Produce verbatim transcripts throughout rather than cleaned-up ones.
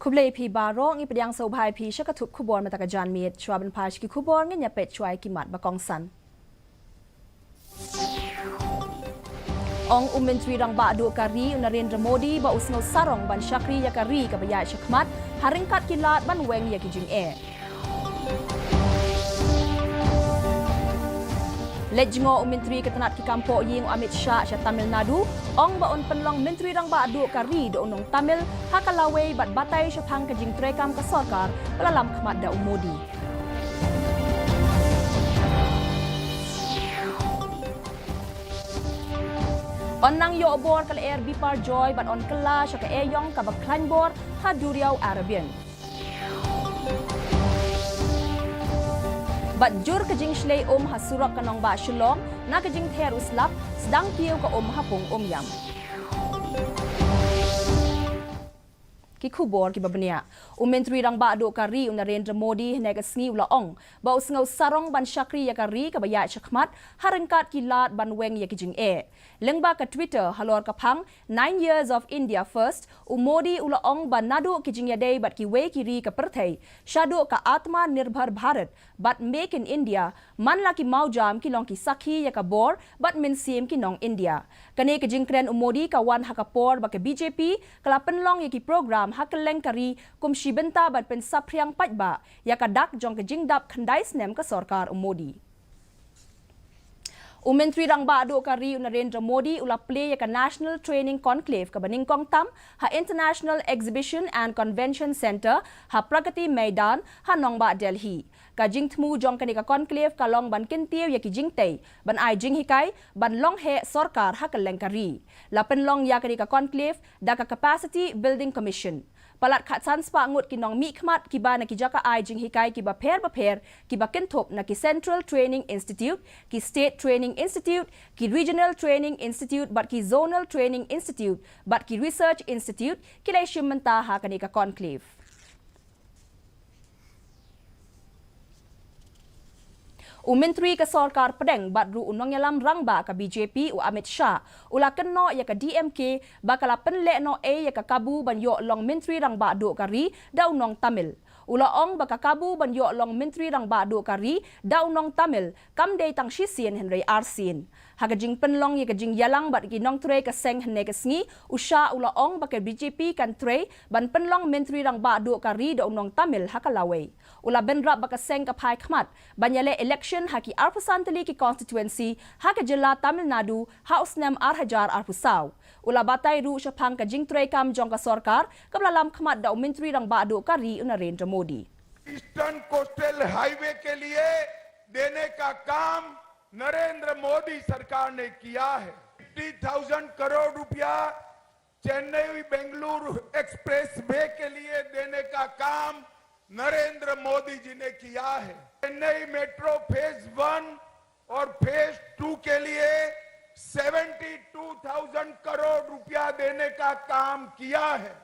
Khublei phi baroh, ngi pdiang sngewbha ïa phi sha ka thup khubor mynta ka janmiet. Shuwa ban phai sha ki khubor, ngin ïa peit shuwa ïa ki mat ba kongsan. Ong u Myntri Rangbah Duh ka ri u Narendra Modi ba u sngew sarong ban shakri ïa ka ri kaba ïaid shakhmat, ha ryngkat ki lad ban weng ïa ki jingeh. Leit jngoh u Myntri ka tnat ki kam pohïing u Amit Shah sha Tamil Nadu, ong ba un pynlong Myntri Rangbah Duh ka ri da u nong Tamil ha ka lawei bad batai shaphang ka jingtreikam ka sorkar ba la lam khmat da u Modi. Un nang ïoh bor ka lyer Biparjoy bad un kylla sha ka eriong kaba khlaiñ bor ha duriaw Arabian. Bad jur ka jingshlei um ha surok ka nongbah Shillong, na ka jingther u slap, sdang kiew ka um ha pung Umiam. Ki khubor kiba bniah. U Myntri Rangbah Duh ka ri u Narendra Modi hynne ka sngi u la ong ba u sngew sarong ban shakri ïa ka ri kaba ïaid shakhmat, ha ryngkat ki lad ban weng ïa ki jingeh. Lyngba ka Twitter halor ka phang Nine Years of India First, u Modi u la ong ba naduh ki jingïadei bad kiwei ki ri ka pyrthei, shaduh ka Atmanirbhar Bharat bad Make in India, man la ki mawjam ki long ki sakhi ïa ka bor bad mynsiem ki nong India. Kane ka jingkren u Modi ka wan ha ka por ba ka B J P ka la pynlong ïa ki program ha kylleng ka ri kum shi bynta ban pynsaphriang paidbah ïa ka dak jong ka jingdap khyndai snem ka sorkar u Modi. U Myntri Rangbah Duh ka ri u Narendra Modi u la plie ïa ka National Training Conclave kaba nyngkong tam ha International Exhibition and Convention Centre ha Pragati Maidan ha nongbah Delhi. Ka jingthmu jong kane ka conclave ka long ban kyntiew ïa ki jingtei ban ai jinghikai ban long heh sorkar ha kylleng ka ri. La pynlong ïa kane ka conclave da ka Capacity Building Commission. Palat khatsan spah ngut ki nongmihkhmat kiba na ki jaka ai jinghikai kiba pher bapher, kiba kynthup na ki Central Training Institute, ki State Training Institute, ki Regional Training Institute bad ki Zonal Training Institute bad ki Research Institute, ki la ïashim bynta ha kane ka conclave. U Myntri ka Sorkar Pdeng bad ruh u nongïalam rangbah ka B J P u Amit Shah u la kynnoh ïa ka D M K ba ka la pynlehnohei ïa ka kabu ban ïoh long Myntri Rangbah Duh ka ri da u nong Tamil. U la ong ba ka kabu ban ïoh long Myntri Rangbah Duh ka ri da u nong Tamil kam dei tang shisien hynrei arsien. Ha ka jingpynlong ïa ka jingïalang bad ki nongtrei ka seng hynne ka sngi, u Shah u la ong ba ka B J P kan trei ban pynlong Myntri Rangbah Duh ka ri da u nong Tamil ha ka lawei. U la bynrap ba ka seng ka phai khmat ban ïaleh election ha ki arphew san tylli ki constituency ha ka jylla Tamil Nadu ha u snem ar hajar arphew saw. U la batai ruh shaphang ka jingtreikam jong ka sorkar kaba la lam khmat da u Myntri Rangbah Duh ka ri u Narendra Modi. ईस्टर्न कोस्टल हाईवे के लिए देने का काम नरेंद्र मोदी सरकार ने किया है। फिफ्टी थाउजेंड करोड़ रुपया चेन्नई बेंगलुरु एक्सप्रेसवे के लिए देने का काम नरेंद्र मोदी जी ने किया है। चेन्नई मेट्रो फेज वन और फेज टू के लिए सेवेंटी टू थाउजेंड करोड़ रुपया देने का काम किया है।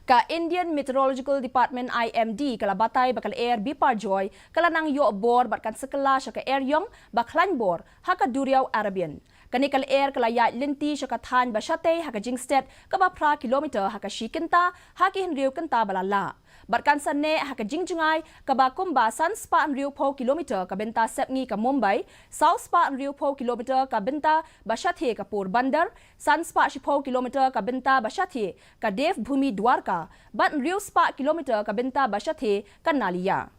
Ka Indian Meteorological Department, I M D, ka la batai ba ka lyer Biparjoy ka la nang ïoh bor bad kan sa kylla sha ka eriong ba khlaiñ bor ha ka duriaw Arabian. Kane ka lyer ka la ïaid lynti sha ka thaiñ ba shatei ha ka jingstet kaba phra kilometer ha ka shi kynta ha ki hynriew kynta ba la lah. Bad kan sa neh ha ka jingjngai kaba kumba san spah hynriewphew kilometer ka bynta sepngi ka Mumbai, saw spah hynriewphew kilometer ka bynta ba shathie ka Porbandar, san spah shiphew kilometer ka bynta ba shathie ka Devbhoomi Dwarka, bad hynriew spah kilometer ka bynta ba shathie ka Naliya.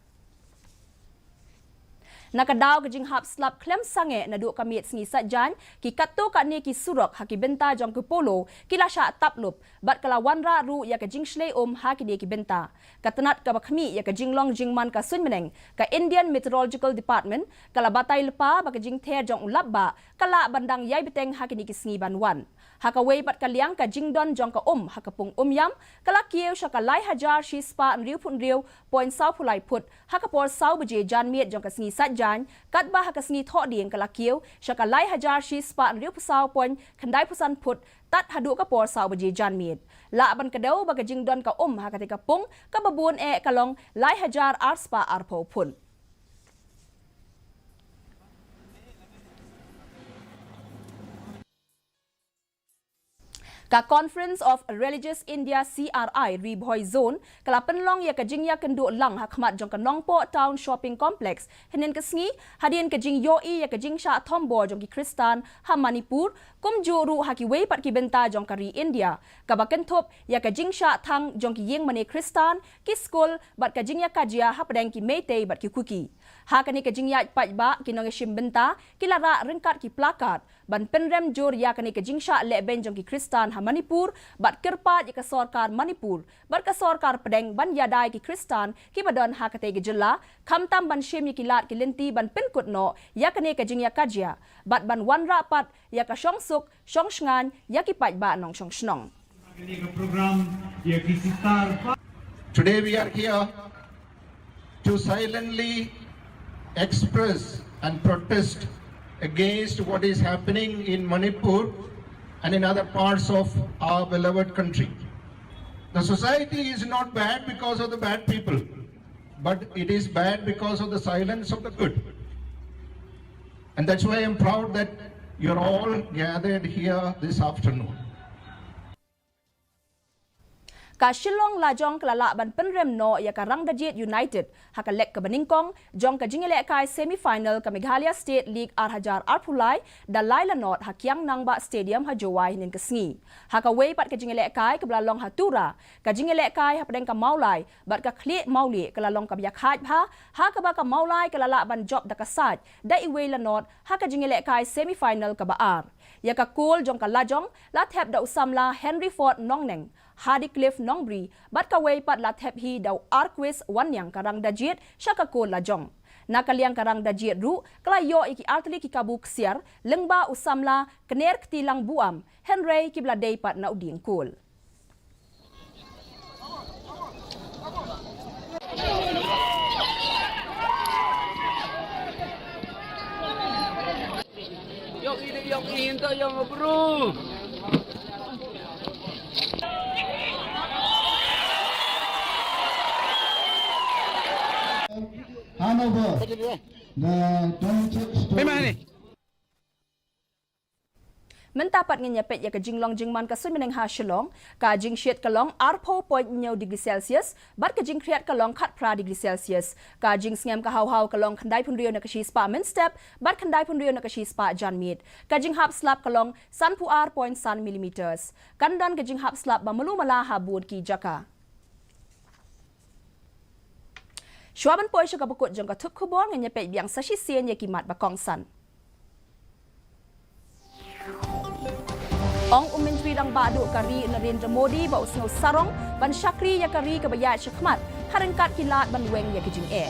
Na ka daw ka jinghap slap khlem sangeh naduh ka miet sngi Saitjaiñ, ki katto katne ki surok ha ki bynta jong ka Polo ki la shah tap lup, bad ka la wanrah ruh ïa ka jingshlei um ha kine ki bynta. Ka tnat kaba khmih ïa ka jinglong jingman ka suiñ bneng, ka Indian Meteorological Department, ka la batai lypa ba ka jingther jong u lapbah ka lah ban dang ïai bteng ha kine ki sngi ban wan. Ha kawei pat ka liang, ka jingdon jong ka um ha ka pung Umiam ka la kiew sha ka lai hajar shi spah hynriewphew hynriew point sawphew lai phut ha ka por saw baje janmiet jong ka sngi Saitjaiñ, katba ha ka sngi Thohdieng ka la kiew sha ka lai hajar shi spah hynriewphew saw point khyndaiphew san phut tat haduh ka por saw baje janmiet. Lah ban kdew ba ka jingdon ka um ha katei ka pung kaba bun eh ka long lai hajar ar spah arphew phut. Ka Conference of Religious India, C R I, Ri Bhoi Zone ka la pynlong ïa ka jingïakynduh lang ha khmat jong ka Nongpoh Town Shopping Complex hynnin ka sngi, hadien ka jingïohi ïa ka jingshah thombor jong ki Khristan ha Manipur, kumjuh ruh ha kiwei pat ki bynta jong ka ri India, kaba kynthup ïa ka jingshah thang jong ki ïingmane Khristan, ki skul bad ka jingïakajia hapdeng ki Meitei bad ki Kuki. Ha kane ka jingïaid paidbah, ki nongïashim bynta ki la rah ryngkat ki placard ban pynrem jur ïa kane ka jingshah lehbeiñ jong ki Khristan ha Manipur bad kyrpad ïa ka sorkar Manipur bad ka sorkar pdeng ban ïada ïa ki Khristan kiba don ha katei ka jylla, khamtam ban shim ïa ki lad ki lynti ban pynkut noh ïa kane ka jingïakajia bad ban wanrah pat ïa ka shongsuk shongshngaiñ ïa ki paidbah nongshong shnong. Today we are here to silently express and protest against what is happening in Manipur and in other parts of our beloved country. The society is not bad because of the bad people, but it is bad because of the silence of the good. And that's why I'm proud that you're all gathered here this afternoon. Ka Shillong Lajong ka la lah ban pynrem noh ïa ka Rangdajied United ha ka lek kaba nyngkong jong ka jingïalehkai semi final ka Meghalaya State League ar hajar arphew lai da lai lanot ha Kiang Nangbah Stadium ha Jowai hynnin ka sngi. Ha kawei pat ka jingïalehkai kaba la long ha Tura, ka jingïalehkai hapdeng ka Mawlai bad ka Khlieh Mawlieh ka la long kaba ïakhaid bha, ha kaba ka Mawlai ka la lah ban jop da ka said da iwei lanot ha ka jingïalehkai semi final kaba ar. Ïa ka kol jong ka Lajong la thep da u samla Henry Ford Nongneng, Hardy Cliff Nongbri bad kawei pat la thep hi da u Arquis Wanniang ka Rangdajied sha ka kol Lajong. Na ka liang ka Rangdajied ruh ka la ïoh ïa ki artylli ki kabu ksiar lyngba u samla Kner Ktilang Buam, hynrei kiba la dei pat na u dieng kol. Yok ini, yok ini, ento, yok, bro. Hand over the twenty-six. Mynta pat ngin ïa peit ïa ka jinglong jingman ka suiñ bneng ha Shillong. Ka jingshit ka long arphew point hynñiew degree Celsius bad ka jingkhriat ka long khatphra degree Celsius. Ka jingsngem ka haw haw ka long khyndai phew hynriew na ka shispah mynstep bad khyndai phew hynriew na ka shispah janmiet. Ka jinghap slap ka long sanphew ar point san millimeters. Kan don ka jinghap slap ba malu mala ha bun ki jaka. Shuwa ban poi sha kaba kut jong ka thup khubor, ngin ïa peit biang sa shisien ïa ki mat ba kongsan. Ong u Myntri Rangbah Duh ka ri Narendra Modi ba u sngew sarong ban shakri ïa ka ri kaba ïaid shakhmat ha ryngkat ki lad ban weng ïa ki jingeh.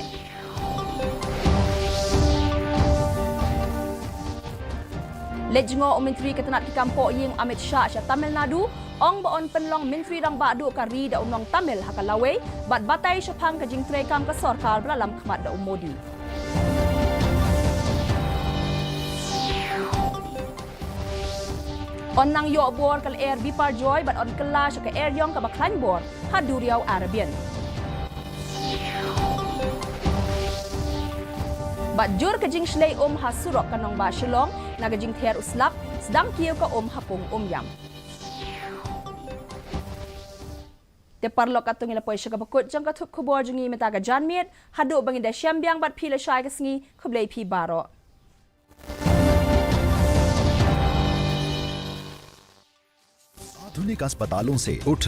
Leit jngoh u Myntri ka tnat ki kam pohïing Amit Shah sha Tamil Nadu, ong ba yn pynlong Myntri Rangbah Duh ka ri da u nong Tamil ha ka lawei bad batai shaphang ka jingtrei kam ka sorkar ba la lam khmat da u Modi. Yn nang ïoh bor ka lyer Biparjoy bad yn kylla sha ka eriong kaba khlaiñ bor ha duriaw Arabian. Bad jur ka jingshlei um ha surok ka nongbah Shillong na ka jingther u slap, sdang kiew ka um ha pung Umiam. Te paralok, katto ngi la poi sha kaba kut jong ka thup khubor jong ngi mynta ka janmiet. Haduh ba ngin da shem biang bad phi lashai ka sngi, khublei phi baroh. आधुनिक अस्पतालों से उठ